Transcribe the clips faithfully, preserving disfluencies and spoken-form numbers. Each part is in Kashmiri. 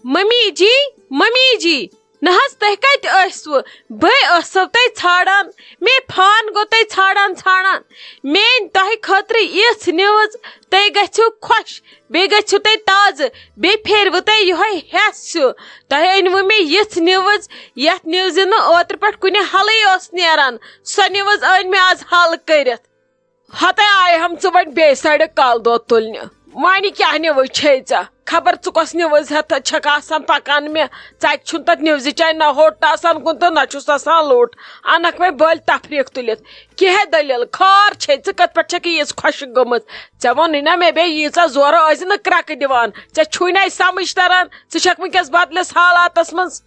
ممی جی، ممی جی، نہ حظ، تُہۍ کتہِ ٲسوٕ؟ بے ٲسو تۄہہِ ژھانڈان، مے فون گوٚو تۄہہِ ژھانڈان ژھانڈان۔ مے أنۍ تۄہہِ خٲطرٕ یِژھ نِوٕز، تُہۍ گٔژھِو خۄش، بیٚیہِ گٔژھِو تُہۍ تازٕ، بیٚیہِ پھیروٕ تۄہہِ یِہوٚے ہٮ۪س ہیوٗ۔ تۄہہِ أنوٕ مے یِژھ نِوٕز، یتھ نِوزِ نہٕ اوترٕ پٮ۪ٹھ کُنہِ حلٕے اوس نیران۔ سۄ نِوٕز أنۍ مےٚ آز حل کٔرِتھ۔ ہتے آیہِ ہم ژٕ وۄنۍ بیٚیہِ سایڈٕ کالہٕ دۄد تُلنہِ۔ وۄنۍ کیٛاہ نِوٕز چھے ژےٚ؟ خبر ژٕ کۄس نِوٕز ہٮ۪تھ چھکھ آسان پکان مےٚ؟ ژکہِ چھُنہٕ تتھ نِوزِ چاے نہ ہوٚٹ آسان کُن تہٕ نہ چھُس آسان لوٚٹ۔ انکھ وۄنۍ بٔلۍ تفریٖق تُلِتھ۔ کیٛاہ دٔلیٖل؟ خار چھے ژٕ؟ کتھ پٮ۪ٹھ چھکھ ییٖژ خۄشک گٔمٕژ؟ ژےٚ ووٚنُے نہ مےٚ بیٚیہِ ییٖژاہ زورٕ ٲسۍ نہٕ کرٛکہٕ دِوان۔ ژےٚ چھُے نہ اسہِ سمجھ تران، ژٕ چھکھ وٕنکیٚس بدلِس حالاتس منٛز۔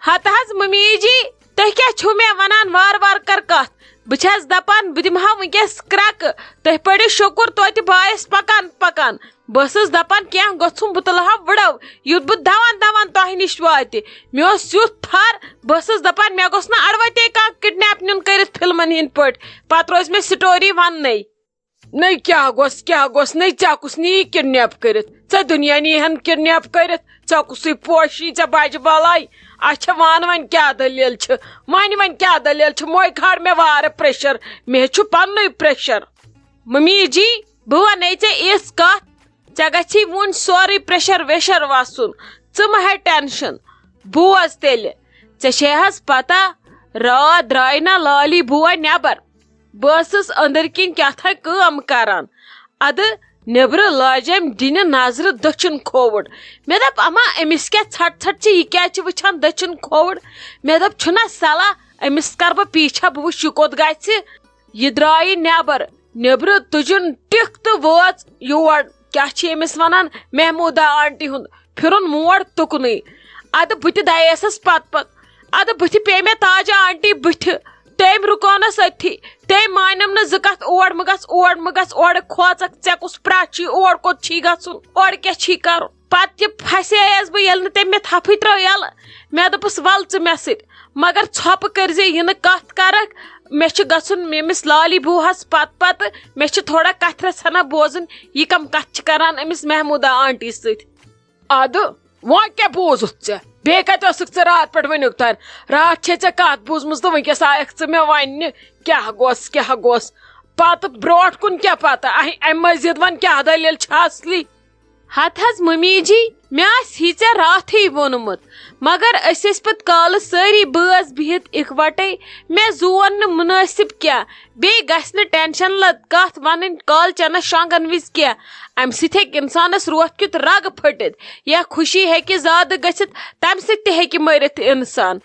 ہتہٕ حظ ممی جی، تُہۍ کیٛاہ چھِو مےٚ ونان؟ وارٕ وارٕ کر کتھ۔ بہٕ چھَس دپان، بہٕ دِمہٕ ہا وٕنکیٚس کرٛکہٕ۔ تُہۍ پٔرِو شُکُر توتہِ بایَس پکان پکان۔ بہٕ ٲسٕس دپان، کینٛہہ گوٚژھُم بہٕ تُلہٕ ہا وٕڑو، یُتھ بہٕ دوان دوان تۄہہِ نِش واتہِ۔ مےٚ اوس یُتھ تھر، بہٕ ٲسٕس دپان، مےٚ گوٚژھ نہٕ اڑوَتے کانٛہہ کڈنیپ نیُن کٔرِتھ فلمن ہٕنٛدۍ پٲٹھۍ۔ پتہٕ روزِ مےٚ سٹوری وننَے۔ نٔے کیٛاہ گوٚژھ، کیٛاہ گوٚژھ، نٔے ژےٚ کُس نی کِڈنیپ کٔرِتھ؟ ژےٚ دُنیا نی ہن کِڈنیپ کٔرِتھ؟ ژےٚ کُسُے پوشی ژےٚ بجہِ بلاے؟ اچھا وَن وۄنۍ کیٛاہ دٔلیٖل چھِ؟ وَنہِ وۄنۍ کیٛاہ دٔلیٖل چھِ؟ موے کھار مےٚ وارٕ پریشر، مےٚ چھُ پننُے پریشر۔ ممی جی، بہٕ وَنے ژےٚ یِژھ کَتھ، ژےٚ گژھی وُنۍ سورُے پریشر ویشر وَسُن۔ ژٕ مہ ہےٚ ٹینشن۔ بوز تیٚلہِ، ژےٚ چھے حظ پتہ، راتھ درٛاے نہ لالی بوے نٮ۪بر؟ بہٕ ٲسٕس أنٛدٕرۍ کِنۍ کیٛاہ تھام کٲم کران۔ ادٕ نیٚبرٕ لٲج أمۍ ڈِنہِ نظرٕ دٔچھُن کھووُر۔ مےٚ دوٚپ، اما، أمِس کیٛاہ ژھٹ ژھٹ چھِ، یہِ کیٛازِ چھِ وٕچھان دٔچھُن کھووُر؟ مےٚ دوٚپ، چھُنہ صلاح، أمِس کرٕ بہٕ پیٖچھا، بہٕ وٕچھِ، یہِ کوٚت گژھِ۔ یہِ درٛایہِ نٮ۪بر، نیٚبرٕ تُجُن ٹِکھ تہٕ وٲژ یور۔ کیٛاہ چھِ أمِس وَنان، محموٗدا آنٹی ہُنٛد پھِرُن موڑ تُکنُے۔ اَدٕ بہٕ تہِ دَییسَس پَتہٕ پَتہٕ۔ اَدٕ بٕتھِ پیٚیہِ مےٚ تاجہ آنٹی بٕتھِ۔ تٔمۍ رُکٲونَس أتھی۔ تٔمۍ مانیٚم نہٕ زٕ کَتھ، اور مہٕ گژھ، اور مہٕ گژھ، اورٕ کھوژکھ، ژےٚ کُس پرٛاہ چھی، اور کوٚت چھی گژھُن، اورٕ کیٛاہ چھی کَرُن؟ پَتہٕ تہِ پھسییَس بہٕ، ییٚلہِ نہٕ تٔمۍ مےٚ تھپھٕے ترٛٲو یَلہٕ۔ مےٚ دوٚپُس، وَل ژٕ مےٚ سۭتۍ، مگر ژھۄپہٕ کٔرۍ زِ یہِ نہٕ کَتھ کَرَکھ۔ مےٚ چھُ گژھُن ییٚمِس لالی بوٗہَس پَتہٕ پَتہٕ، مےٚ چھِ تھوڑا کَتھِ رَژھِ ہنا بوزٕنۍ، یہِ کَم کَتھٕ چھِ کَران أمِس محموٗدا آنٹی سۭتۍ۔ اَدٕ وۄنۍ کیٛاہ بوٗزُتھ ژےٚ؟ بیٚیہِ کَتہِ ٲسٕکھ ژٕ راتھ پٮ۪ٹھ وٕنیُک تام؟ راتھ چھے ژےٚ کَتھ بوٗزمٕژ تہٕ وٕنکیٚس آیَکھ ژٕ مےٚ وَننہِ۔ کیٛاہ گوٚژھ، کیٛاہ گوٚژھ؟ پَتہٕ برونٛٹھ کُن کیٛاہ پَتہ؟ اَہہِ، اَمہِ مٔزیٖد وَن کیٛاہ دٔلیٖل چھِ اَصلی؟ ہتہٕ حظ ممی جی، مےٚ آسہِ ہی ژےٚ راتھٕے ووٚنمُت، مگر أسۍ ٲسۍ پتہٕ کالہٕ سٲری بٲژ بِہِتھ اِکوٹے۔ مےٚ زون نہٕ مُنٲسِب کینٛہہ، بیٚیہِ گژھِ نہٕ ٹینشن لد کتھ ونٕنۍ کالہٕ چنس شۄنٛگن وِزِ کینٛہہ۔ امہِ سۭتۍ ہیٚکہِ انسانس روتھ کیُتھ رگہٕ پھٔٹِتھ یا خوشی ہیٚکہِ زیادٕ گٔژھِتھ، تمہِ سۭتۍ تہِ ہیٚکہِ مٔرِتھ انسان۔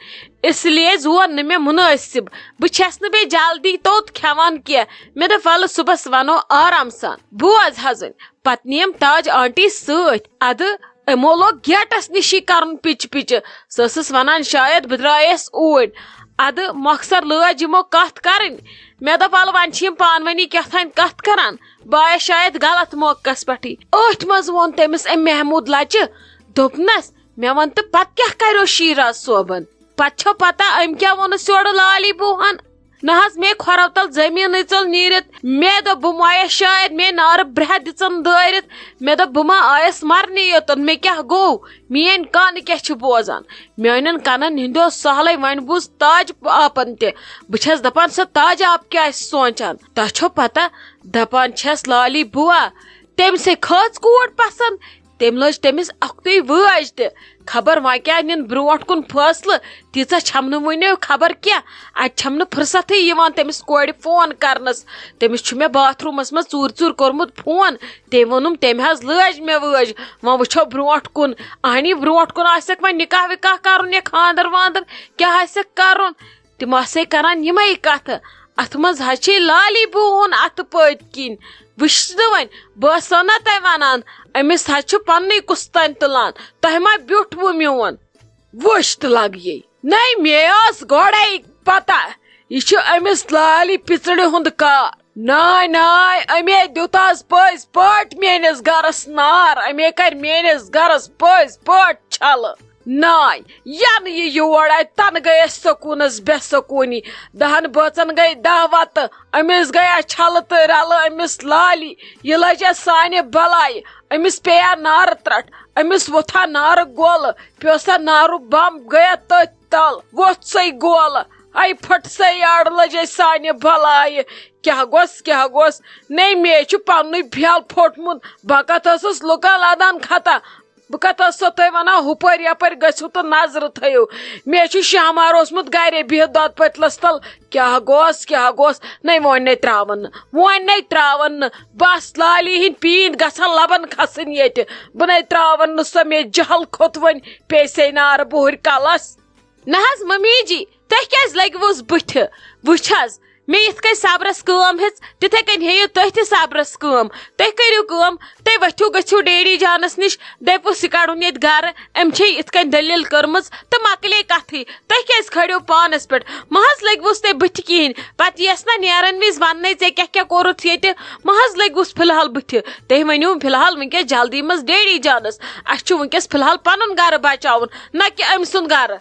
اس لیے زون نہٕ مےٚ مُنٲسِب۔ بہٕ چھس نہٕ بیٚیہِ جلدی توٚت کھٮ۪وان کینٛہہ۔ مےٚ دوٚپ، ولہٕ صُبحس ونو آرام سان۔ بوز حظ وۄنۍ، پتہٕ نِیم تاج آنٹی سۭتۍ۔ ادٕ یِمو لوگ گیٹس نِشی کرُن پِچہِ پِچہِ۔ سۄ ٲسٕس ونان، شاید بہٕ درٛایس اوٗرۍ۔ ادٕ مۄخصر لٲج یِمو کتھ کرٕنۍ۔ مےٚ دوٚپ، ولہٕ وۄنۍ چھِ یِم پانہٕ ؤنی کیٛاہ تام کتھ کران۔ بہٕ آیس شاید غلط موقعس پٮ۪ٹھٕے۔ أتھۍ منٛز ووٚن تٔمِس أمۍ محموٗد لچہِ، دوٚپنس، مےٚ وَن تہٕ پتہٕ کیٛاہ کریو شیراز صٲبن؟ پتہٕ چھو پتہ أمۍ کیٛاہ ووٚنُس یورٕ لالی بوٗہن؟ نہ حظ، مے کھۄرو تل زٔمیٖنٕے ژوٚل نیٖرِتھ۔ مے دوٚپ، بہٕ مۄیس شاید مے نارٕ برٛہہ دِژن دٲرِتھ۔ مے دوٚپ، بہٕ ما آیس مرنہِ یوتن، مے کیٛاہ گوٚو؟ میٲنۍ کن کیٛاہ چھِ بوزان؟ میانٮ۪ن کنن ہٕنٛدیو سہلے وۄنۍ بوٗز تاج آپن تہِ۔ بہٕ چھس دپان، سۄ تاج آپ کیٛاہ آسہِ سونچان؟ تۄہہِ چھو پتہ، دپان چھس لالی بوا، تٔمۍ سے کھٔژ کوٗر پسند۔ تٔمۍ لٲج تٔمِس اکھتُے وٲج تہِ۔ خبر وۄنۍ کیٛاہ نِن برونٛٹھ کُن فٲصلہٕ، تیٖژاہ چھَم نہٕ وٕنہِ خبر کیٛاہ۔ اَتہِ چھَم نہٕ فرصتھٕے یِوان تٔمِس کورِ فون کرنَس۔ تٔمِس چھُ مےٚ باتھ روٗمَس منٛز ژوٗرِ ژوٗرِ کوٚرمُت فون۔ تٔمۍ ووٚنُم، تٔمۍ حظ لٲج مےٚ وٲج۔ وۄنۍ وٕچھو برونٛٹھ کُن۔ اَہنی برونٛٹھ کُن آسٮ۪کھ وۄنۍ نِکاح وِکاح کَرُن یا خانٛدر وانٛدر کیٛاہ آسٮ۪کھ کَرُن۔ تِم آسے کران یِمے کتھٕ۔ اتھ منٛز حظ چھے لالی بوٗہُن اتھٕ پٔتۍ کِنۍ۔ وٕچھ نہٕ وۄنۍ، بہٕ ٲسو نا تۄہہِ ونان، أمِس حظ چھُ پننُے کُستام تُلان۔ تۄہہِ ما بیوٗٹھوٕ میون؟ وٕچھ تہٕ لگیے۔ نَے، مے ٲس گۄڈے پتہ، یہِ چھُ أمِس لالی پِژرِ ہُنٛد کار۔ ناے، ناے، أمے دیُت آز پٔزۍ پٲٹھۍ میٲنِس گرس نار، أمے کرِ میٲنِس گرس پٔزۍ پٲٹھۍ چھلہٕ۔ ناے، ینہٕ یہِ یور آیہِ، تنہٕ گٔیس سکوٗنس بے سکوٗنی۔ دہن بٲژن گٔے دہ وتہٕ، أمِس گٔیس چھلہٕ تہٕ رلہٕ أمِس لالی۔ یہِ لٔجس سانہِ بلایہِ، أمِس پیٚیا نارٕ ترٹھ، أمِس ووٚتھا نارٕ گولہٕ، پیوسا نارُک بمب، گٔیا تٔتھۍ تل، ووٚتھ سَے گولہٕ۔ اے پھٹ سَے اڑ لٔجے سانہِ بلایہِ۔ کیاہ گوٚس، کیاہ گوٚس؟ نے، مے چھُ پننُے پھیل پھوٚٹمُت۔ بہٕ کتھ ٲسٕس لُکن لدان خطا؟ بہٕ کتھ ٲسسو تۄہہِ ونان، ہُپٲرۍ یپٲرۍ گٔژھِو تہٕ نظرٕ تھٲیِو۔ مے چھُ شہمار اوسمُت گرے بِہِتھ دۄدٕ پٔتلس تل۔ کیاہ گوٚس، کیاہ گوٚس؟ نے، وۄنۍ نے تراون نہٕ، وۄنۍ نے تراون نہٕ۔ بس لالی ہِنٛدۍ پیٖنتۍ گژھن لبن کھسٕنۍ ییٚتہِ۔ بہٕ نے تراون نہٕ سۄ، مے جہل کھوٚت وۄنۍ، پیسے نارٕ بُہٕرۍ کلس۔ نہ حظ ممی جی، تۄہہِ کیازِ لٔگوُس بٕتھِ؟ وٕچھ حظ، مےٚ یِتھ کٔنۍ صبرس کٲم ہیٚژ، تِتھے کٔنۍ ہیٚیِو تُہۍ تہِ صبرس کٲم۔ تُہۍ کٔرِو کٲم، تُہۍ ؤتھِو، گٔژھِو ڈیڈی جانس نِش، دٔپِوُس یہِ کڑُن ییٚتہِ گرٕ، أمۍ چھے یِتھ کٔنۍ دٔلیٖل کٔرمٕژ تہٕ مۄکلے کتھٕے۔ تُہۍ کیازِ کھٲڑِو پانس پٮ۪ٹھ؟ مہ حظ لٔگوُس تُہۍ بٕتھِ کِہینۍ۔ پتہٕ یِیَس نہ نیرن وِزِ وننَے، ژےٚ کیاہ کیاہ کوٚرُتھ ییٚتہِ؟ مہ حظ لٔگوُس فی الحال بٕتھِ۔ تُہۍ ؤنِو فی الحال وٕنکیٚس جلدی منٛز ڈیڈی جانس، اسہِ چھُ وٕنکیٚس فی الحال پنُن گرٕ بچاوُن، نہ کہِ أمۍ سُنٛد گرٕ۔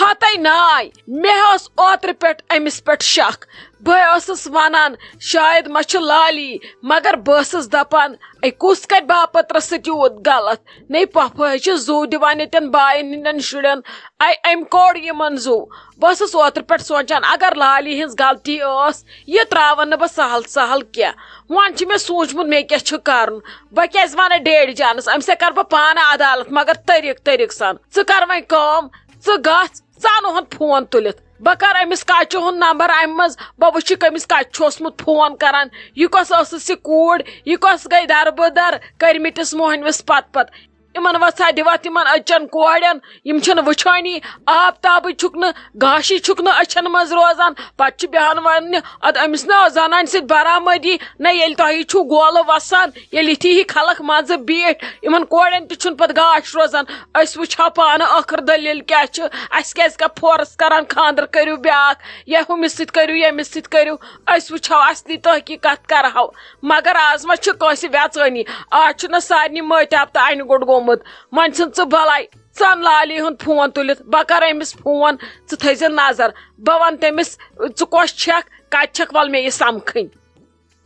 ہتے ناے، مےٚ ٲس اوترٕ پٮ۪ٹھ أمِس پٮ۪ٹھ شک۔ بہٕ ٲسٕس ونان، شاید ما چھُ لالی، مگر بہٕ ٲسٕس دپان، اے، کُس کرِ باپترس سۭتۍ یوٗت غلط؟ نے پۄپھٕ ہے چھِ زُو دِوان ییٚتٮ۪ن باین ہٕنٛدٮ۪ن شُرٮ۪ن۔ اے، أمۍ کوٚڑ یِمن زُو۔ بہٕ ٲسٕس اوترٕ پٮ۪ٹھ سونچان، اگر لالی ہٕنٛز غلطی ٲس، یہِ تراون نہٕ بہٕ سہل سہل کینٛہہ۔ وۄنۍ چھُ مےٚ سوٗنچمُت، مےٚ کیٛاہ چھُ کرُن۔ بہٕ کیٛازِ ونہٕ ڈیڈی جانس؟ أمِس ہے کرٕ بہٕ پانہٕ عدالت، مگر طریٖقہٕ طریٖقہٕ سان۔ ژٕ کر وۄنۍ کٲم، ژٕ گژھ، ژٕ اَن اُہُنٛد فون تُلِتھ۔ بہٕ کَرٕ أمِس کَچہِ ہُنٛد نمبر اَمہِ منٛز، بہٕ وٕچھِ کٔمِس کَچہِ چھُ اوسمُت فون کَران۔ یہِ کۄس ٲسٕس یہِ کوٗر، یہِ کۄس گٔے دَربٕدَر کٔرمٕتِس موہنوِس پَتہٕ پَتہٕ۔ یِمَن وَژھا دِوَتھ یِمَن أچَن کورٮ۪ن، یِم چھِنہٕ وٕچھٲنی، آفتابٕے چھُکھ نہٕ، گاشی چھُکھ نہٕ أچھَن منٛز روزان۔ پَتہٕ چھِ بیٚہان وَننہِ، اَدٕ أمِس نہ ٲس زَنانہِ سۭتۍ برآمدی، نہ ییٚلہِ تۄہہِ چھُو گولہٕ وَسان، ییٚلہِ یِتھی ہی خلق منٛزٕ بیٖٹھۍ، یِمَن کورٮ۪ن تہِ چھُنہٕ پَتہٕ گاش روزان۔ أسۍ وٕچھہو پانہٕ ٲخٕر دٔلیٖل کیٛاہ چھِ، اَسہِ کیٛازِ کیٛاہ فورس کَران خانٛدر کٔرِو بیٛاکھ یا ہُمِس سۭتۍ کٔرِو ییٚمِس سۭتۍ کٔرِو، أسۍ وٕچھہو اَصلی تحقیٖقات کَرہو۔ مگر آز ما چھِ کٲنٛسہِ وٮ۪ژٲنی، آز چھُنہ سارنٕے مٲتیٛاب تہٕ اَنہِ گوٚٹ گوٚمُت۔ وۄنۍ ژھٕن ژٕ بَلاے، ژٕ اَن لالی ہُنٛد فون تُلِتھ، بہٕ کَرٕ أمِس فون، ژٕ تھٲیزِ نظر، بہٕ وَنہٕ تٔمِس ژٕ کۄس چھَکھ، کَتہِ چھَکھ، وَلہٕ مےٚ یہِ سَمکھٕنۍ۔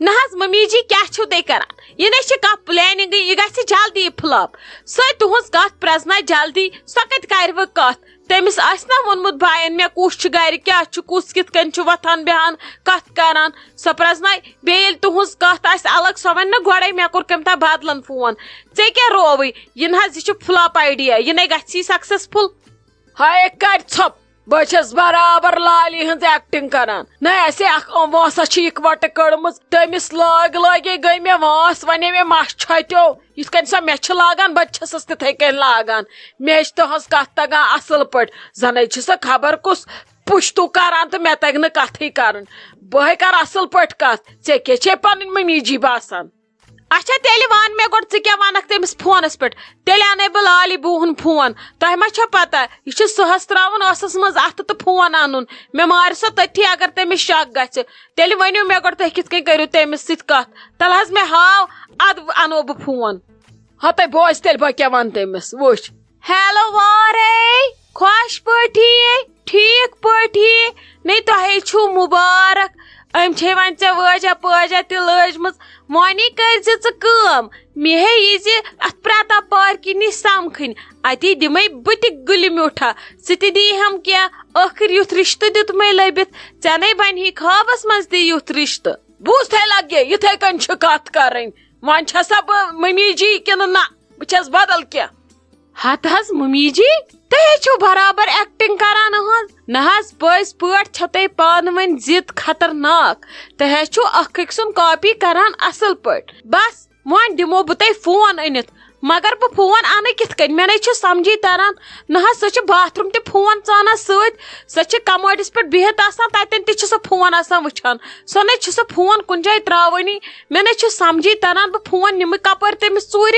نہ حظ ممی جی، کیٛاہ چھِو تُہۍ کران؟ یہِ نے چھِ کانٛہہ پلاننگٕے، یہِ گژھِ جلدی فلاپ۔ سۄے تُہنٛز کتھ پرزناے جلدی، سۄ کتہِ کرِ وۄنۍ کتھ؟ تٔمِس آسہِ نا ووٚنمُت باین مےٚ کُس چھُ گرِ، کیٛاہ چھُ، کُس کِتھ کٔنۍ چھُ وۄتھان بیٚہان، کتھ کران؟ سۄ پرزناے بیٚیہِ ییٚلہِ تُہنٛز کتھ آسہِ الگ، سۄ ونہِ نہ گۄڈے مےٚ کوٚر کٔمۍ تام بدلن فون۔ ژےٚ کیٛاہ رووٕے؟ یہِ نہ حظ، یہِ چھُ فلاپ آیڈیا، یہِ نے گژھی سکسیسفل۔ ہاے کَرِ ژھۄپ، بہٕ چھَس برابر لالی ہٕنٛز ایکٹنگ کران۔ نہ، اَسے اکھ وٲنٛسہ چھِ اِکوٹہٕ کٔڑمٕژ، تٔمِس لٲگۍ لٲگے گٔے مےٚ وٲنٛس، وَنے مےٚ مَس چھۄتیو، یِتھ کٔنۍ سۄ مےٚ چھِ لاگان، بہٕ تہِ چھَسَس تِتھَے کٔنۍ لاگان۔ مےٚ چھِ تُہٕنٛز کَتھ تَگان اَصٕل پٲٹھۍ، زَنَے چھِ سۄ خبر کُس پُشتوٗ کران تہٕ مےٚ تَگہِ نہٕ کَتھٕے کَرٕنۍ۔ بہٕ ہے کَرٕ اَصٕل پٲٹھۍ کَتھ، ژےٚ کیٛاہ چھے پَنٕنۍ مٔمی جی باسان؟ اچھا، تیٚلہِ وَن مےٚ گۄڈٕ، ژٕ کیٛاہ وَنَکھ تٔمِس فونَس پٮ۪ٹھ؟ تیٚلہِ اَنَے بہٕ لالی بوٗہُن فون۔ تۄہہِ ما چھو پَتہ، یہِ چھُ سٕہَس ترٛاوُن ٲسَس منٛز اَتھٕ تہٕ فون اَنُن۔ مےٚ مارِ سۄ تٔتھی، اگر تٔمِس شک گژھِ۔ تیٚلہِ ؤنِو مےٚ گۄڈٕ، تُہۍ کِتھ کٔنۍ کٔرِو تٔمِس سۭتۍ کَتھ؟ تَلہٕ حظ مےٚ ہاو، اَدٕ اَنو بہٕ فون۔ ہَتَے بوز تیٚلہِ، بہٕ کیٛاہ وَنہٕ تٔمِس، وٕچھ۔ ہیلو وارے، خۄش پٲٹھی، ٹھیٖک پٲٹھی؟ نے تۄہے چھُو مُبارک۔ أمۍ چھے وۄنۍ ژےٚ وٲجہ پٲجہ تہِ لٲجمٕژ۔ وۄنی کٔرۍ زِ ژٕ کٲم، مےٚ ہے یی زِ اَتھ پرٛتا پارکہِ نِش سَمکھٕنۍ۔ اَتی دِمَے بہٕ تہِ گُلہِ میوٗٹھا، ژٕ تہِ دی ہَم کینٛہہ۔ ٲخٕر یُتھ رِشتہٕ دیُتمَے لٔبِتھ، ژےٚ نے بَنہِ ہے خوابَس منٛز تہِ یُتھ رِشتہٕ۔ بوٗزتھے لگے، یِتھَے کٔنۍ چھِ کَتھ کَرٕنۍ۔ وۄنۍ چھَسا بہٕ مٔمی جی کِنہٕ نہ؟ بہٕ چھَس بدل کینٛہہ۔ ہتہٕ حظ ممی جی، تُہۍ ہے چھِو برابر ایکٹنگ کران اہنز۔ نہ حظ، پٔزۍ پٲٹھۍ چھو تۄہہِ پانہٕ ؤنۍ ضد خطرناک۔ تُہۍ ہے چھِو اکھ أکۍ سُنٛد کاپی کران اصل پٲٹھۍ۔ بس، وۄنۍ دِمو بہٕ تۄہہِ فون أنِتھ، مگر بہٕ فون انہٕ کِتھ کٔنۍ؟ مےٚ نے چھُ سمجھی تران۔ نہ حظ، سۄ چھِ باتھ روم تہِ فون ژانان سۭتۍ، سۄ چھِ کموڈس پٮ۪ٹھ بِہِتھ آسان، تتٮ۪ن تہِ چھِ سۄ فون آسان وٕچھان۔ سۄ نے چھِ سۄ فون کُنہِ جایہِ ترٛاوٲنی۔ مےٚ نے چھُ سمجھی تران، بہٕ فون نِمہٕ کپٲرۍ تٔمِس ژوٗرِ۔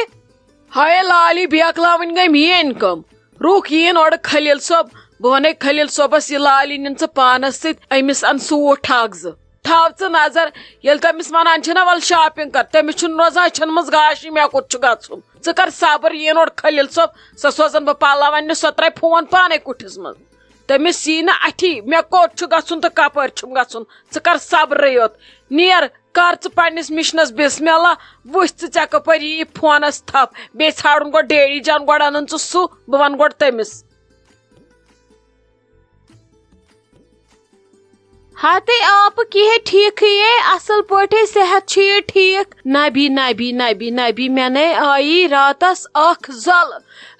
ہاے لالی، بیکلاوٕنۍ گٔے میٲنۍ کٲم۔ رُک یِیِن اورٕ خلیل صٲب۔ بہٕ وَنے خلیل صٲبَس، یہِ لالی نِن ژٕ پانَس سۭتۍ، أمِس اَن سوٗٹ اَکھ زٕ۔ تھاو ژٕ نظر، ییٚلہِ تٔمِس ونان چھِنہ، "ول shopping کر"، تٔمِس چھُنہٕ روزان أچھن منٛز گاش، یہِ مےٚ کوٚت چھُ گژھُن۔ ژٕ کر صبر، یِیِن اورٕ خلیل صٲب، سۄ سوزن بہٕ پلو اننہِ، سۄ ترایہِ فون پانے کُٹھِس منٛز۔ تٔمِس یی نہٕ اَتھی، مےٚ کوٚت چھُ گژھُن تہٕ کپٲرۍ چھُم گژھُن۔ ژٕ کر صبرٕے یوت، نیر، کر ژٕ پننِس مِشنس بسم اللہ، وٕچھ ژٕ ژےٚ کپٲرۍ یی فونس تھپھ۔ بیٚیہِ ژھانڈُن گۄڈٕ ڈیڈی جان، گۄڈٕ انُن ژٕ سُہ، بہٕ ونہٕ گۄڈٕ تٔمِس۔ ہتے آپ کیے ٹھیک ہے، اصل پٲٹھۍ صحت چھُ یہِ ٹھیک؟ نبی، نبی، نبی، نبی، مےٚ نے آیی راتس اکھ زل،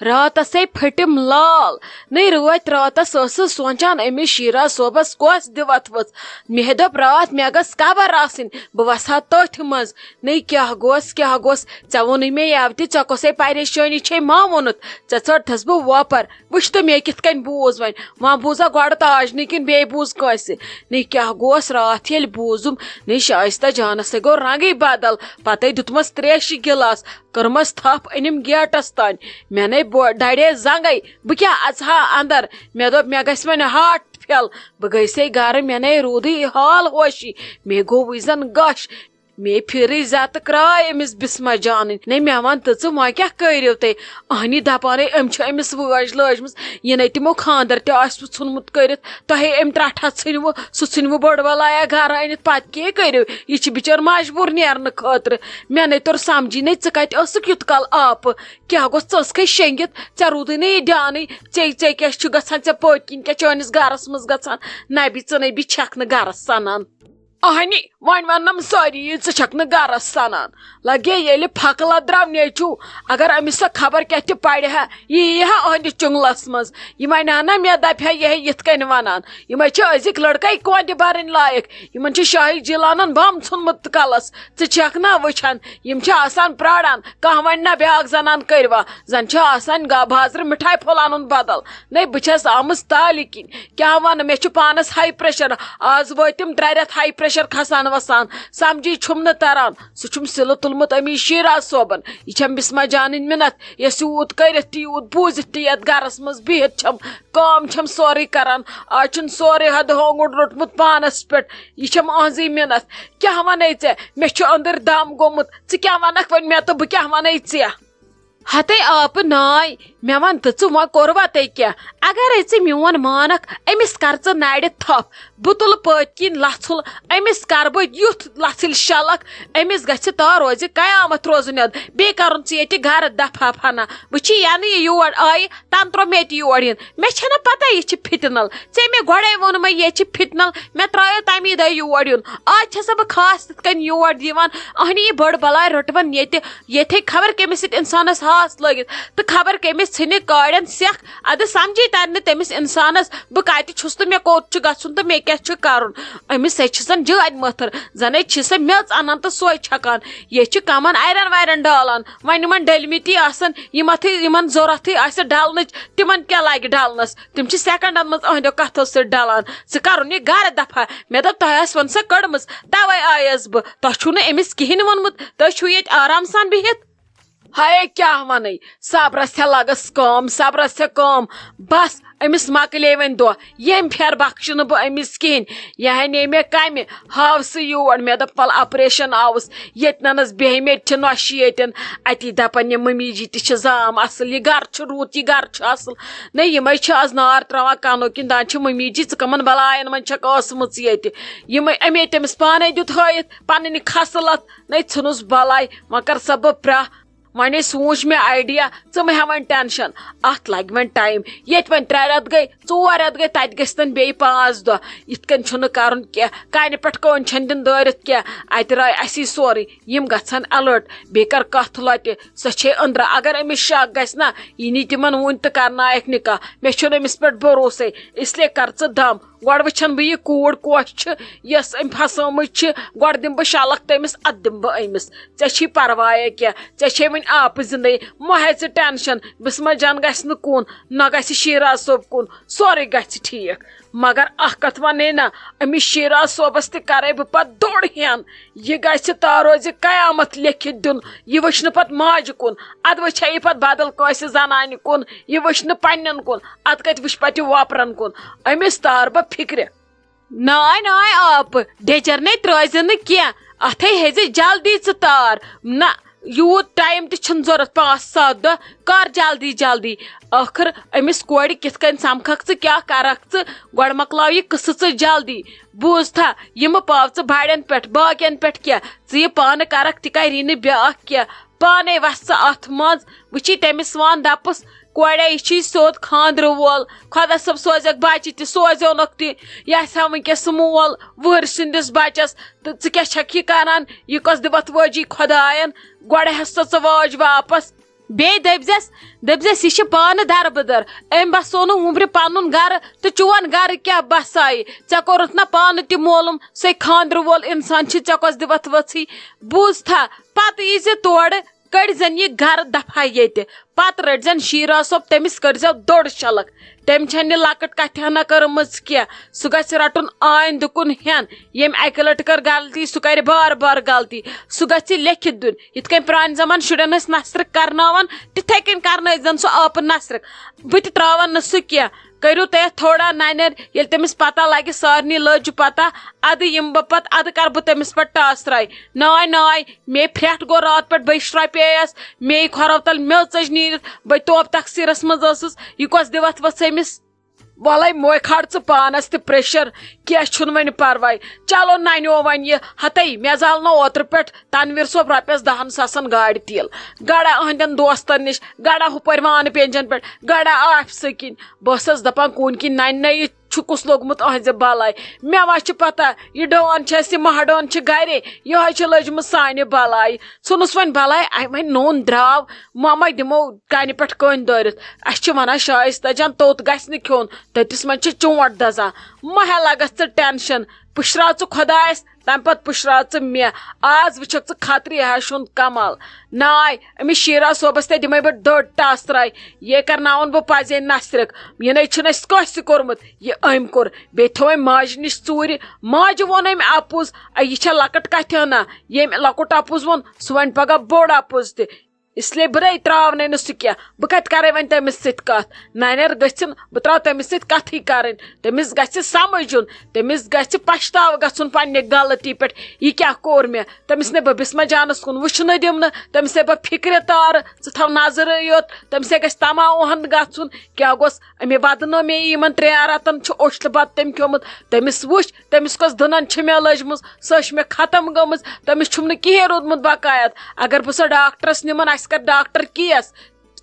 راتسے پھٹم لال۔ نے رٲتۍ راتس ٲسٕس سونچان، أمِس شیرا صٲبس کۄس دِوتھ ؤژھ۔ مےٚ دوٚپ، راتھ مےٚ گٔژھ قبر آسٕنۍ، بہٕ وسہٕ ہا تٔتھۍ منٛز۔ نے کیٛاہ گوٚس، کیٛاہ گوٚس؟ ژےٚ ووٚنُے مےٚ یوٕ تہِ، ژےٚ کۄسے پریشٲنی چھے ما ووٚنُتھ؟ ژےٚ ژٔٹتھس بہٕ وۄپر۔ وٕچھ تہٕ مےٚ کِتھ کٔنۍ بوٗز وۄنۍ۔ وۄنۍ بوٗزا گۄڈٕ تاجنہِ کِنہٕ بیٚیہِ بوٗز کٲنٛسہِ؟ نے کیٛاہ گوٚس، راتھ ییٚلہِ بوٗزُم، نے شایستہ جانس ہے گوٚو رنگٕے بدل۔ پتے دیُتمس تریشہِ گِلاس، کٔرمس تھپھ، أنِم گیٹس تانۍ۔ مےٚ نے بو-، دڑے زنگے، بہٕ کیٛاہ اژٕ ہا اندر؟ مےٚ دوٚپ، مےٚ گژھِ وۄنۍ heart fail۔ بہٕ گٔیسے گرٕ، مےٚ نے روٗدٕے حال ہوشی۔ مےٚ گوٚو وٕنۍ زن غش۔ مے پھرٕے زتہٕ کراے أمِس بسمہ جانٕنۍ۔ نے مےٚ وَن تہٕ ژٕ، وۄنۍ کیٛاہ کٔرِو تُہۍ؟ اہنی دپانے أمۍ چھِ أمِس وٲج لٲجمٕژ، یہِ نے تِمو خاندر تہِ آسہِ وُ ژھُنمُت کٔرِتھ۔ تۄہے أمۍ ترٛٹھا ژھٕنوٕ، سُہ ژھٕنوٕ بٔڑ بلایا گرٕ أنِتھ، پتہٕ کیٛاہ کٔرِو؟ یہِ چھِ بِچٲر مجبوٗر نیرنہٕ خٲطرٕ۔ مےٚ نے توٚر سمجھی، نے ژٕ کتہِ ٲسٕکھ یُتھ کال آپہٕ؟ کیٛاہ گوٚژھ، ژٕ ٲسکھے شیٚنگِتھ؟ ژےٚ روٗدٕے نہٕ یہِ دیانٕے، ژےٚ، ژےٚ کیٛاہ چھُ گژھان؟ ژےٚ پٔتۍ کِنۍ کیٛاہ چٲنِس گرس منٛز گژھان؟ نبی، ژٕ نبی چھکھ نہٕ گرس سنان۔ اہنی، وۄنۍ وننم سٲری، ژٕ چھکھ نہٕ گرس سنان۔ لگے ییٚلہِ پھکلہ درٛاو نیچو، اگر أمِس سۄ خبر کیٛاہ تہِ پرِ ہا، یہِ یی ہا أہنٛدِس چُنگلس منٛز۔ یہِ ونہِ ہا نہ، مےٚ دپہِ ہا یہِ ہے یِتھ کٔنۍ ونان۔ یِمے چھِ أزِکۍ لڑکے کۄنٛڈِ برٕنۍ لایق۔ یِمن چھُ شاہی جیلانن بم ژھُنمُت کلس۔ ژٕ چھکھ نہ وٕچھان، یِم چھِ آسان پراران، کانٛہہ ونہِ نہ بیاکھ زنان کٔروا۔ زن چھِ آسان گا-، بازرٕ مِٹھایہِ پھوٚل انُن بدل۔ نے بہٕ چھس آمٕژ تالہِ کِنۍ۔ کیٛاہ ونہٕ، مےٚ چھُ پانس high pressure۔ آز وٲتۍ تِم ترٛےٚ رٮ۪تھ high pressure کھسان وسان۔ سمجھی چھُم نہٕ تران۔ سُہ چھُم سِلہٕ تُلمُت أمی شیرا صٲبن۔ یہِ چھَم بسمہ جانٕنۍ مِنتھ۔ یۄس یوٗت کٔرِتھ تہِ، یوٗت بوٗزِتھ تہِ، یتھ گرس منٛز بِہِتھ چھَم کٲم، چھَم سورُے کران۔ آز چھُن سورُے حد ہونگُٹ روٚٹمُت پانس پٮ۪ٹھ۔ یہِ چھَم أہنٛزٕے مِنتھ۔ کیٛاہ ونے ژےٚ؟ مےٚ چھُ أنٛدٕرۍ دم گوٚمُت۔ ژٕ کیٛاہ ونکھ وۄنۍ مےٚ تہٕ بہٕ کیٛاہ ونے ژےٚ؟ ہتے آپہٕ ناے، مےٚ وَن تہٕ ژٕ، وۄنۍ کوٚروا تۄہہِ کیٛاہ؟ اگرے ژٕ میون مانکھ، أمِس کر ژٕ نرِ تھپھ۔ بہٕ تُلہٕ پٔتۍ کِنۍ لژھُل، أمِس کر بہٕ یُتھ لژھٕلۍ شلکھ، أمِس گژھِ تا روزِ قیامت روزُن یاد۔ بیٚیہِ کرُن ژٕ ییٚتہِ گرٕ دفعہ فنا۔ وٕچھی، ینہٕ یہِ یور آیہِ، تنہٕ ترٛوو مےٚ تہِ یور یُن۔ مےٚ چھَنہٕ پتہ یہِ چھِ فِتنل۔ ژےٚ مےٚ گۄڈے ووٚنمَے یہِ چھِ فِتنل، مےٚ ترٛایو تَمی دۄہ یور یُن۔ آز چھَسا بہٕ خاص تِتھ کٔنۍ یور یِوان؟ اہنہِ، یہِ بٔڑ بلاے رٔٹوَن ییٚتہِ۔ ییٚتہِ ہیٚکہِ خبر کٔمِس سۭتۍ اِنسانَس ہاس لٲگِتھ تہٕ خبر کٔمِس ژھٕنہِ کاڑٮ۪ن سٮ۪کھ۔ اَدٕ سَمجھی تَرِ نہٕ تٔمِس اِنسانَس، بہٕ کَتہِ چھُس تہٕ مےٚ کوٚت چھُ گژھُن تہٕ مےٚ کیٛاہ چھُ کَرُن۔ أمِس ہے چھِ زَن جٲدۍ مٔتھٕر، زَنَے چھِ سۄ میٚژ اَنان تہٕ سۄے چھَکان۔ ییٚتہِ چھِ کَمَن اَرٮ۪ن وَرٮ۪ن ڈالان۔ وۄنۍ یِمَن ڈٔلمٕتی آسَن، یِم اَتھٕے، یِمَن ضوٚرَتھٕے آسہِ ڈَلنٕچ، تِمَن کیٛاہ لَگہِ ڈَلنَس؟ تِم چھِ سیکنڈن منٛز أہنٛدیو کتھو سۭتۍ ڈلان۔ ژٕ کرُن یہِ گرٕ دفا۔ مےٚ دوٚپ، تۄہہِ آسہِ وۄنۍ سۄ کٔڑمٕژ، توے آیس بہٕ۔ تۄہہِ چھُو نہٕ أمِس کِہیٖنۍ ووٚنمُت، تُہۍ چھِو ییٚتہِ آرام سان بِہِتھ۔ ہاے، کیٛاہ وَنَے؟ صبرس چھےٚ لگس کٲم، صبرس چھےٚ کٲم۔ بس، أمِس مۄکلے وۄنۍ دۄہ۔ ییٚمہِ پھیرٕ بخشہٕ نہٕ بہٕ أمِس کِہیٖنۍ۔ یہِ ہنے مےٚ کمہِ ہاو سُہ یور۔ مےٚ دوٚپ، "ول، آپریشن آوُس، ییٚتہِ ننس بیٚہہِ مےٚ تہِ نۄشہِ ییٚتٮ۪ن۔" اتی دپان، "یہِ ممی جی تہِ چھِ زام اصل، یہِ گرٕ چھُ رُت، یہِ گرٕ چھُ اصل۔ نہ، یِمے چھِ از نار تراوان کنو کِنۍ، دپان چھِ، 'ممی جی، ژٕ کمن بلاین منٛز چھکھ ٲسمٕژ ییٚتہِ؟'" یِمے، اَمے تٔمِس پانے دیُت ہٲیِتھ پنٕنۍ خصلت۔ نَے ژھٕنُس بلاے، وۄنۍ کر سا بہٕ پرٛاہ۔ وۄنۍ سوٗنچ مےٚ idea، ژٕ مہ ہےٚ وۄنۍ tension، اتھ لگہِ وۄنۍ time۔ ییٚتہِ وۄنۍ ترٛےٚ رٮ۪تھ گٔے، ژور رٮ۪تھ گٔے، تتہِ گٔژھتن بیٚیہِ پانٛژھ دۄہ۔ یِتھ کٔنۍ چھُنہٕ کرُن کینٛہہ، کنہِ پٮ۪ٹھ کٲنۍ چھَنہٕ دِنۍ دٲرِتھ کینٛہہ۔ اتہِ راے اسی سورُے۔ یِم گژھن alert، بیٚیہِ کر کتھ لۄتہِ، سۄ چھے أنٛدرٕ۔ اگر أمِس شک گژھِ نا، یہِ نی تِمن وُنہِ تہٕ کرنایکھ نکاح۔ مےٚ چھُنہٕ أمِس پٮ۪ٹھ بھروسے، اس لیے کر ژٕ دم۔ گۄڈٕ وٕچھن بہٕ یہِ کوٗر کۄس چھِ، یۄس أمۍ پھسٲمٕژ چھِ۔ گۄڈٕ دِمہٕ بہٕ شلکھ تٔمِس، ادٕ دِمہٕ بہٕ أمِس۔ ژےٚ چھی پرواے کیٛاہ؟ ژےٚ چھے وۄنۍ آپہٕ زندے، مہ ہےٚ ژٕ tension۔ بسمہ جان گژھِ نہٕ کُن، نہ گژھِ شیراز صٲب کُن، سورُے گژھِ ٹھیک۔ مگر اکھ کتھ ونے نا، أمِس شیراز صٲبس تہِ کرے بہٕ پتہٕ دوٚڑ ہٮ۪ن۔ یہِ گژھِ تا روزِ قیامت لیکھِتھ دیُن۔ یہِ وٕچھنہٕ پتہٕ ماجہِ کُن، ادٕ وٕچھِ ہا یہِ پتہٕ بدل کٲنٛسہِ زنانہِ کُن، یہِ وٕچھنہٕ پننٮ۪ن کُن، ادٕ کتہِ وٕچھِ پتہٕ یہِ وۄپرن کُن۔ أمِس تار بہٕ فکرِ۔ ناے ناے آپہٕ ڈیجر نے ترٲزِ نہٕ کینٛہہ، اتھے ہیزِ جلدی ژٕ تار۔ نہ، یوٗت ٹایم تہِ چھُنہٕ ضروٗرت، پانٛژھ ستھ دۄہ۔ کر جلدی جلدی۔ ٲخٕر أمِس کورِ کِتھ کٔنۍ سمکھکھ ژٕ، کیٛاہ کرکھ ژٕ؟ گۄڈٕ مۄکلاو یہِ قصہٕ ژٕ جلدی۔ بوٗزتھا، یِمہٕ پاو ژٕ بڑٮ۪ن پٮ۪ٹھ، باقین پٮ۪ٹھ کینٛہہ، ژٕ یہِ پانہٕ کرکھ، تہِ کری نہٕ بیٛاکھ کینٛہہ۔ پانے وس ژٕ اتھ منٛز۔ وٕچھی تٔمِس وَن، دپس، کورے، یہِ چھُے سیوٚد خانٛدرٕ وول۔ خۄدا صٲب سوزٮ۪کھ بچہِ تہِ، سوزیونکھ تہِ۔ یہِ آسہِ ہا وٕنکیٚس سُہ مول وٕہٕرۍ سٕنٛدِس بچس۔ تہٕ ژٕ کیٛاہ چھکھ یہِ کران؟ یہِ کۄس دِوتھ وٲجی خۄداین؟ گۄڈٕ ہٮ۪س سا ژٕ واج واپس۔ بیٚیہِ دٔپزٮ۪س، دٔپزٮ۪س، یہِ چھِ پانہٕ دربٕدر۔ أمۍ بسو نہٕ وُمبرِ پنُن گرٕ، تہٕ چون گرٕ کیٛاہ بسایہِ؟ ژےٚ کوٚرُتھ نہ پانہٕ تہِ معلوم، سُے خانٛدرٕ وول انسان چھِ، ژےٚ کۄس دِوتھ ؤژھٕے؟ بوٗزتھا، پتہٕ ییٖزِ تورٕ، کٔڑزٮ۪ن یہِ گرٕ دفعہ ییٚتہِ۔ پتہٕ رٔٹزٮ۪ن شیرا صٲب، تٔمِس کٔرزٮ۪و دوٚڑ شلکھ۔ تٔمۍ چھَنہٕ یہِ لۄکٕٹ کتھِ ہنا کٔرمٕژ کینٛہہ۔ سُہ گژھِ رٹُن آیندٕ کُن ہٮ۪ن۔ ییٚمۍ اکہِ لٹہِ کٔر غلطی، سُہ کرِ بار بار غلطی۔ سُہ گژھِ لیکھِتھ دیُن۔ یِتھ کٔنۍ پرانہِ زمانہٕ شُرٮ۪ن ٲسۍ نثرک کرناوان، تِتھے کٔنۍ کرنٲوزٮ۪ن سُہ آپہٕ نثرک۔ بہٕ تہِ تراون نہٕ سُہ کینٛہہ۔ کٔرِو تُہۍ اَتھ تھوڑا ننٮ۪ر، ییٚلہِ تٔمِس پتہ لگہِ، سارنٕے لٔج پتہ، ادٕ یِمہٕ بہٕ پتہٕ، ادٕ کرٕ بہٕ تٔمِس پٮ۪ٹھ ٹاس راے۔ ناے ناے، مے پھرٛٹھ گوٚو راتھ پٮ۪ٹھ، بہٕ شرٛپییَس، مے کھۄرو تل میٚژ ژٔج نیٖرِتھ، بہٕ توپ تقصیٖرس منٛز ٲسٕس، یہِ کۄس دِوتھ ؤژھ أمِس؟ وَلَے موے کھار ژٕ پانَس تہِ pressure، کینٛہہ چھُنہٕ وۄنۍ پرواے۔ چلو ننیو وۄنۍ یہِ، ہتے مےٚ زالنو اوترٕ پٮ۪ٹھ تنویر صٲب رۄپیَس دَہَن ساسَن گاڑِ تیٖل، گڑا أہنٛدٮ۪ن دوستَن نِش، گڑا ہُپٲرۍ وانہٕ پینجَن پٮ۪ٹھ، گڑا آفسہٕ کِنۍ۔ بہٕ ٲسٕس دَپان، کوٗن کِنۍ نَنہِ نہ یہِ چھُ کُس لوٚگمُت أہنٛزِ بَلاے۔ مےٚ ما چھِ پَتہ، یہِ ڈان چھِ اَسہِ، یہِ ماہ ڈان چھِ گَرے، یِہوٚے چھِ لٔجمٕژ سانہِ بَلاے۔ ژھٕنُس وۄنۍ بَلاے، اَمہِ وۄنۍ نوٚن درٛاو، ماما دِمو کَنہِ پٮ۪ٹھ کٔنۍ دٲرِتھ۔ اَسہِ چھِ وَنان، شایِستہ جان، توٚت گژھِ نہٕ کھیوٚن، تٔتِس منٛز چھِ چونٛٹھ دَزان۔ مہ ہےٚ لَگَس ژٕ tension، پُشراو ژٕ خۄدایَس، تَمہِ پَتہٕ پُشراو ژٕ مےٚ۔ آز وٕچھَکھ ژٕ خطرٕ یہِ ہا چھُن کمال۔ ناے، أمِس شیرا صٲبَس تہِ دِمَے بہٕ دٔڑ ٹاس ترٛاے، یے کرناوَن بہٕ پَزے نثرک۔ یہِ نَے چھُنہٕ اَسہِ کٲنٛسہِ کوٚرمُت، یہِ أمۍ کوٚر۔ بیٚیہِ تھوٚو أمۍ ماجہِ نِش ژوٗرِ۔ ماجہِ ووٚن أمۍ اَپُز، اَ، یہِ چھےٚ لۄکٕٹ کَتھِ ہنا، ییٚمۍ لۄکُٹ اَپُز ووٚن، سُہ وَنہِ پَگاہ بوٚڑ اَپُز تہِ۔ اس لیے بہٕ نَے ترٛاونَے نہٕ سُہ کینٛہہ۔ بہٕ کَتہِ کَرَے وۄنۍ تٔمِس سۭتۍ کَتھ؟ نَنٮ۪ر گٔژھِن، بہٕ ترٛاوٕ تٔمِس سۭتۍ کَتھٕے کَرٕنۍ۔ تٔمِس گژھِ سَمٕجھُن، تٔمِس گژھِ پَشتاو گژھُن پنٛنہِ غلطی پٮ۪ٹھ۔ یہِ کیٛاہ کوٚر مےٚ؟ تٔمِس نے بہٕ بِسمہ جانَس کُن وٕچھنہٕ دِمہٕ نہٕ، تٔمِس ہے بہٕ فِکرِ تارٕ، ژٕ تھاو نظرٕے یوت، تٔمِس ہے گژھِ تَماوُہَن گژھُن۔ کیٛاہ گوٚژھ أمۍ بدنٲو مےٚ، یِمَن ترٛٮ۪ن رٮ۪تَن چھُ اوٚشلہٕ بَتہٕ تٔمۍ کھیوٚمُت۔ تٔمِس وٕچھ، تٔمِس کۄس دٕنَن چھِ مےٚ لٔجمٕژ، سۄ چھِ مےٚ ختم گٔمٕژ۔ تٔمِس چھُم نہٕ کِہیٖنۍ روٗدمُت بقایَت۔ اگر بہٕ سۄ ڈاکٹرَس نِمَن، اَسہِ کَرِ ڈاکٹر case۔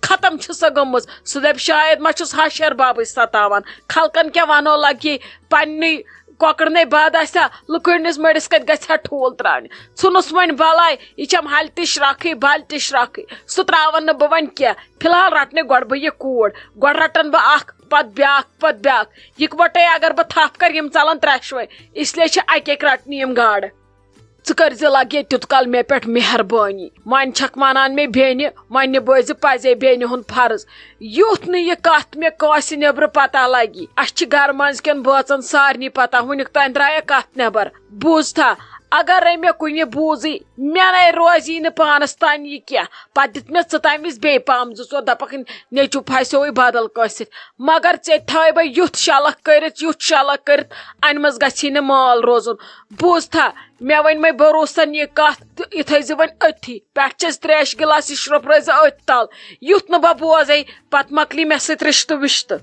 ختم چھِ سۄ گٔمٕژ۔ سُہ دَپہِ، شاید ما چھُس ہَش ہِیَر بابٕے ستاوان۔ خلقَن کیٛاہ وَنو لَگہِ پنٛنُے کۄکر نے بد آسہِ ہا، لُکہٕ ہٕنٛدِس مٔڑِس کَتہِ گژھِ ہا ٹھوٗل ترٛاونہِ؟ ژھُنُس وۄنۍ بَلاے، یہِ چھَم ہَلہِ تہِ شرٛکھٕے، بَلہِ تہِ شرٛکھٕے۔ سُہ ترٛاوَن نہٕ بہٕ وۄنۍ کینٛہہ۔ فی الحال رَٹنَے گۄڈٕ بہٕ یہِ کوٗر۔ گۄڈٕ رَٹَن بہٕ اَکھ، پَتہٕ بیٛاکھ، پَتہٕ بیٛاکھ۔ یِکوَٹَے اگر بہٕ تھَپھ کَرٕ، یِم ژَلَن ترٛٮ۪شوَے۔ اس لیے چھِ اَکہِ اَکہِ رَٹنہِ یِم گاڈٕ۔ ژٕ کٔرۍ زِ لَگہِ ییٚتہِ تیُتھ کال مےٚ پٮ۪ٹھ مہربٲنی۔ وۄنۍ چھَکھ وَنان مےٚ بیٚنہِ، وۄنۍ نِبٲوۍ زِ پَزے بیٚنہِ ہُنٛد فرض۔ یُتھ نہٕ یہِ کَتھ مےٚ کٲنٛسہِ نیٚبرٕ پَتہ لَگی۔ اَسہِ چھِ گَرٕ منٛزکٮ۪ن بٲژَن سارنٕے پَتہ، وٕنیُک تام درٛایَکھ کَتھ نٮ۪بر۔ بوٗزتھا، اگرے مےٚ کُنہِ بوٗزٕے، مےٚ نے روزی نہٕ پانَس تام یہِ کینٛہہ۔ پَتہٕ دِتھ مےٚ ژٕ تَمہِ وِزِ بیٚیہِ پَمپ زٕ ژور، دَپَکھ، نیٚچوٗ پھَسیووُے بدل کٲنٛسہِ سۭتۍ۔ مگر ژےٚ تھٲوے بہٕ یُتھ شلکھ کٔرِتھ، یُتھ شلکھ کٔرِتھ، اَنہِ منٛز گژھی نہٕ مال روزُن۔ بوٗزتھا، مےٚ ؤنۍ مَے بروسن یہِ کَتھ تہٕ یہِ تھٲیزِ وۄنۍ أتھی۔ پٮ۪ٹھٕ چھَس ترٛیشہِ گِلاسٕچ شرٛوٚپھ رٲوزِ أتھۍ تَل۔ یُتھ نہٕ بہٕ بوزَے، پَتہٕ مۄکلی مےٚ سۭتۍ رِشتہٕ وِشتہٕ۔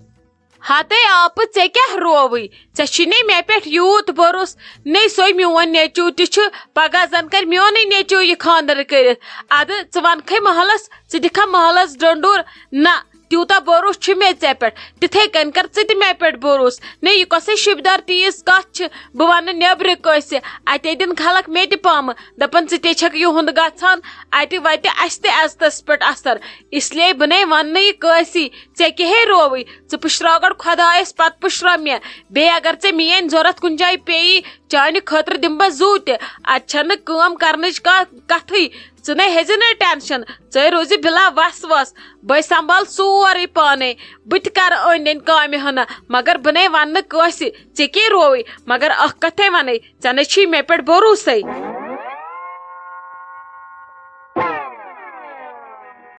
ہتے آپہٕ، ژےٚ کیٛاہ رووٕے؟ ژےٚ چھُے نے مےٚ پٮ۪ٹھ یوٗت بروسہٕ؟ نے سۄے میون نیٚچوٗ تہِ چھُ، پگاہ زَن کَرِ میونُے نیٚچوٗ یہِ خانٛدر کٔرِتھ۔ اَدٕ ژٕ وَنکھے محلَس، ژٕ دِکھا محلَس ڈۄنٛڈوٗر؟ نہ، تیوٗتاہ بروسہٕ چھُ مےٚ ژےٚ پٮ۪ٹھ، تِتھَے کٔنۍ کَر ژٕ تہِ مےٚ پٮ۪ٹھ بروسہٕ۔ نے، یہِ کۄسٕے شِبدار تیٖژ کَتھ چھِ؟ بہٕ وَنہٕ نٮ۪برٕ کٲنٛسہِ، اَتے دِن خلق مےٚ تہِ پامہٕ، دَپَن، ژٕ تے چھَکھ یِہُنٛد گژھان، اَتہِ وَتہِ اَسہِ تہِ عزتَس پٮ۪ٹھ اَثر۔ اس لیے بہٕ نے وَنہٕ نہٕ یہِ کٲنٛسی۔ ژےٚ کیٛاہ ہے رووٕے؟ ژٕ پُشراو گۄڈٕ خۄدایَس، پَتہٕ پُشراو مےٚ۔ بیٚیہِ اگر ژےٚ میٛٲنۍ ضوٚرَتھ کُنہِ جایہِ پیٚیی، چانہِ خٲطرٕ دِمہٕ بہٕ زُو تہِ۔ اَتہِ چھَنہٕ کٲم کَرنٕچ کانٛہہ کَتھٕے۔ ژٕ نے ہیٚزِ نہٕ tension، ژٕ روٗزِ بِلا وَس وَس۔ بَے سنٛبھال سورُے پانَے۔ بہٕ تہِ کَرٕ أنٛدۍ أنٛدۍ کامہِ ہنا، مگر بہٕ نے وَنہٕ نہٕ کٲنٛسہِ۔ ژےٚ کیٛاہ رووٕے؟ مگر اَکھ کَتھَے وَنَے، ژےٚ نے چھی مےٚ پٮ۪ٹھ بروسَے۔